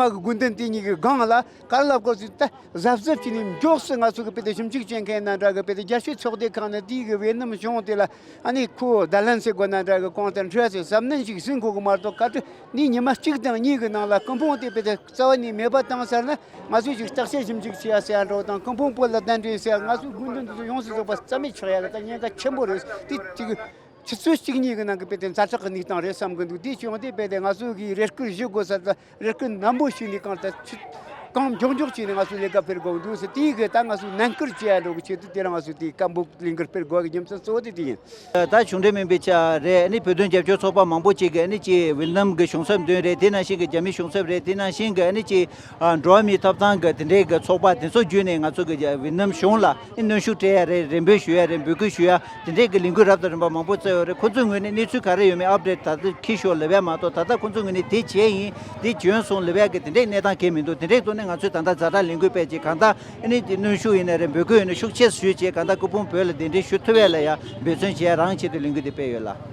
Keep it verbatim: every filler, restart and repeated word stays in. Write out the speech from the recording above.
པ་གི་དགོས་འདུན་དེ་གཉིས་ཀྱི་སྒང་ལ་ག་རེ་ལབ་དགོས་ཟེར་ན། ད་གཟབ་གཟབ་བྱས་ནས་མགྱོགས་སུ་ང་ཚོ་གི་དཔེ་དེ་ཞིབ་འཇུག་བྱེད་མཁན་ནང་འདྲ་གི་དཔེ་དེ་རྒྱལ་སྤྱིའི་ཚོགས་སྡེ་ཁག་ནས་དེའི་གི་ཝེ་ནམ་གཞུང་དེ་ལ་ཨ་ནི་ཁོ་བརྡ་ལན་ཟེར་དགོས་ན་འདྲ་གི་གོང་དུ་འཕྲོས་ཏེ་གཟབ་ནན་ཞིག་ཟིན་དགོས་གི་མ་གཏོགས། གལ་ཏེ་ནི་ཉི་མ་གཅིག་དང་གཉིས་ཀྱི་ནང་ལ་སྐུ་ཕུང་དེ་དཔེ་དེ་རྩ་བ་ནས་མེད་པ་བཏང་ཚར་ན། ང་ཚོས་ཅིག་བརྟག་དཔྱད་ཞིབ་འཇུག་བྱས་ཟེར་ཡ་འདྲ་བོ་དང་། སྐུ་ཕུང་བོད་ལ་གདན་འདྲེན་ཟེར་ཡ། ང་ཚོའི་དགོས་འདུན་དེ་ཚོ་ཡོངས་སུ་རྫོགས་པ་རྩ་མེད་ཆགས་ཡ་ལ་ད་ཉེན་ཁ་ཆེན་པོ་རེད། དེ་ཅིག་ཆུ་ཚོད་གཅིག་གཉིས་ཀྱི་ནང་གི་དཔེ་དེ་ཛ་དྲག་གི་གནས་སྟངས་རེད་བསམ་གི་འདུག་དེ་བྱུང་དུས་དཔེ་དེ་ང་ཚོ་གིས་རེ་སྐུལ་ཞུ་དགོས་ས་དང་། རེ་སྐུལ་ནན་པོ་ཞུས་ནས་གང་ལྟར་ཆུ་གང་མགྱོགས་མགྱོགས་བྱས་ནས་ང་ཚོ་ལས་ཀ་སྤེལ་དགོས་འདུག་ཟེར། དེའི་གི་ད་ང་ཚོ་ནན་སྐུལ་བྱེད་ཡ་འགྲོ་གི་ཆེད་དུ་དེ་རིང་ང་ཚོ་དེའི་སྐད་འབོད་ལས་འགུལ་སྤེལ་དགོས་གི་རྒྱུ་མཚན་གཙོ་བོ་དེ་དེ་ཡིན། ད་བྱུང་འབྲེལ་མིན་པའི་ཆ་རེད། ཨ་ནི་བོད་དོན་རྒྱབ་སྐྱོར་ཚོགས་པ་མང་པོ་ཅིག་གིས་ཨ་ནི་ཅིག་ཝེ་ནམ་གྱི་གཞུང་ཚབ་མདུན་རེད། དེ་ནང་བཞིན་གྱི་རྒྱ་མིའི་གཞུང་ཚབ་རེད། དེ་ནང་བཞིན་གྱི་ཨ་ནི་ཅིག་ཨ་འགྲོ་བ་མིའི་ཐོབ་ཐང་གི་དེ་འདྲའི་གི་ཚོགས་པ་དེ་ཚོ་བརྒྱུད་ནས་ང་ཚོ་གི་ཝེ་ནམ་གཞུང་ལ་ཨ་ནི་གནོན་ཤུགས་སྤྲད་ཡ་རེད། རེ་འབོད་ཞུ་ཡ་རེད། འབོད་སྐུལ་ཞུ་ཡ། དེ་འདྲའི་གི་ལས་འགུལ་རབ་དང་རིམ་པ་མང་པོ་བསྩལ་ཡོད་རེད། ཁོ་ཚོའི་ངོས་ནས་གནས་ཚུལ་ག་རེ་ཡོད་མེད་ཨབ་ཌེཊ་ད་ལྟ་འཁྱེར་ཞོར་ལབ་ཡ་མ་གཏོགས། ད་ལྟ་ཁོ་ཚོའི་ངོས་ནས་དེ་བྱས་ཡིན། དེ་བྱོན་སོང་ལབ་ཡ་གི་དེ་འདྲའི་གནས་སྟངས་གང་ཡང་མི་འདུག་དེ་འདྲའི་ཐོག་ནས་ང་ཚོས་ད་ལྟ་ཛ་དྲག་ལས་འགུལ་སྤེལ་བྱས། གང་ལྟར་ཨ་ནི་དེ་གནོན་ཤུགས་ཡིན་ན་རེད། འབོད་སྐུལ་ཡིན་ན་ཤུགས་ཆེ་ཞུས་བྱས། གང་ལྟར་སྐུ་ཕུང་བོད་ལ་གདན་འདྲེན་ཞུ་ཐུབ་ཡ་ལ་ཡ་འབད་བརྩོན་བྱེད་ཡ་རང་ཆེད་དུ་ལས་འགུལ་དེ་སྤེལ་ཡོད་ལགས།